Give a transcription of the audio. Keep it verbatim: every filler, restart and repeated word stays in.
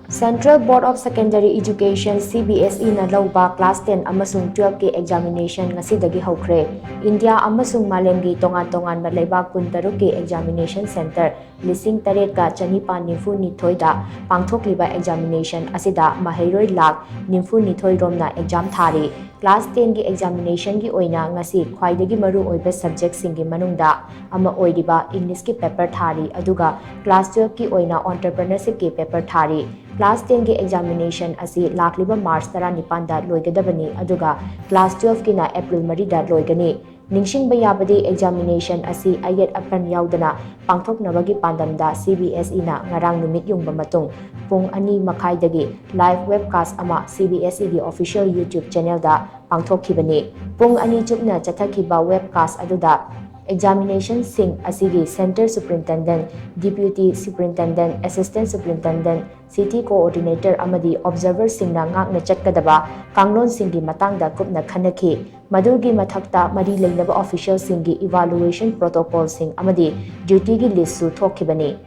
Central Board of Secondary Education, C B S E ꯅ ꯂꯧꯕ class ten ꯑꯃꯁꯨꯡ twelve ꯀꯤ examination ꯉꯁꯤꯗꯒꯤ ꯍꯧꯈ꯭ꯔꯦ꯫ ꯏꯟꯗꯤꯌꯥ ꯑꯃꯁꯨꯡ ꯃꯥꯂꯦꯝꯒꯤ ꯇꯣꯉꯥꯟ ꯇꯣꯉꯥꯟꯕ ꯂꯩꯕꯥꯛ ꯀꯨꯟꯇꯔꯨꯛꯀꯤ examination centre ꯂꯤꯁꯤꯡ ꯇꯔꯦꯠꯀ ꯆꯅꯤꯄꯥꯟ ꯅꯤꯐꯨ ꯅꯤꯊꯣꯏꯗ ꯄꯥꯡꯊꯣꯛꯂꯤꯕ examination ꯑꯁꯤꯗ ꯃꯍꯩꯔꯣꯏ ꯂꯥꯈ ꯅꯤꯐꯨ ꯅꯤꯊꯣꯏ ꯔꯣꯝꯅ exam ꯊꯥꯔꯤ꯫ Class ten ꯒꯤ examination ꯒꯤ ꯑꯣꯏꯅ ꯉꯁꯤ ꯈ꯭ꯋꯥꯏꯗꯒꯤ ꯃꯔꯨ ꯑꯣꯏꯕ subject ꯁꯤꯡꯒꯤ ꯃꯅꯨꯡꯗ ꯑꯃ ꯑꯣꯏꯔꯤꯕ English ꯀꯤ paper ꯊꯥꯔꯤ, ꯑꯗꯨꯒ class twelve ꯀꯤ ꯑꯣꯏꯅ entrepreneurship ꯀꯤ paper ꯊꯥꯔꯤ꯫ Class ten ꯒꯤ examination ꯑꯁꯤ ꯂꯥꯛꯂꯤꯕ March ꯇꯔꯥꯅꯤꯄꯥꯟꯗ ꯂꯣꯏꯒꯗꯕꯅꯤ, ꯑꯗꯨꯒ class twelve ꯀꯤꯅ April ꯃꯔꯤꯗ ꯂꯣꯏꯒꯅꯤ꯫ ꯅꯤꯡꯁꯤꯡꯕ ꯌꯥꯕꯗꯤ, examination ꯑꯁꯤ ꯑꯌꯦꯠ ꯑꯄꯟ ꯌꯥꯎꯗꯅ ꯄꯥꯡꯊꯣꯛꯅꯕꯒꯤ ꯄꯥꯟꯗꯝꯗ C B S E ꯅ ꯉꯔꯥꯡ ꯅꯨꯃꯤꯠ ꯌꯨꯡꯕ ꯃꯇꯨꯡ ꯄꯨꯡ ꯑꯅꯤ ꯃꯈꯥꯏꯗꯒꯤ live webcast ꯑꯃ C B S E ꯒꯤ official YouTube channel ꯗ ꯄꯥꯡꯊꯣꯛꯈꯤꯕꯅꯤ꯫ ꯄꯨꯡ ꯑꯅꯤ ꯆꯨꯞꯅ ꯆꯠꯊꯈꯤꯕ webcast ꯑꯗꯨꯗ examination ꯁꯤꯡ ꯑꯁꯤꯒꯤ Centre Superintendent, Deputy Superintendent, Assistant Superintendent, City Coordinator ꯑꯃꯗꯤ observer ꯁꯤꯡꯅ ꯉꯥꯛꯅ ꯆꯠꯀꯗꯕ ꯀꯥꯡꯂꯣꯟꯁꯤꯡꯒꯤ ꯃꯇꯥꯡꯗ ꯀꯨꯞꯅ ꯈꯟꯅꯈꯤ꯫ ꯃꯗꯨꯒꯤ ꯃꯊꯛꯇ, ꯃꯔꯤ ꯂꯩꯅꯕ official ꯁꯤꯡꯒꯤ evaluation protocol ꯁꯤꯡ ꯑꯃꯗꯤ duty ꯒꯤ list ꯁꯨ ꯊꯣꯛꯈꯤꯕꯅꯤ꯫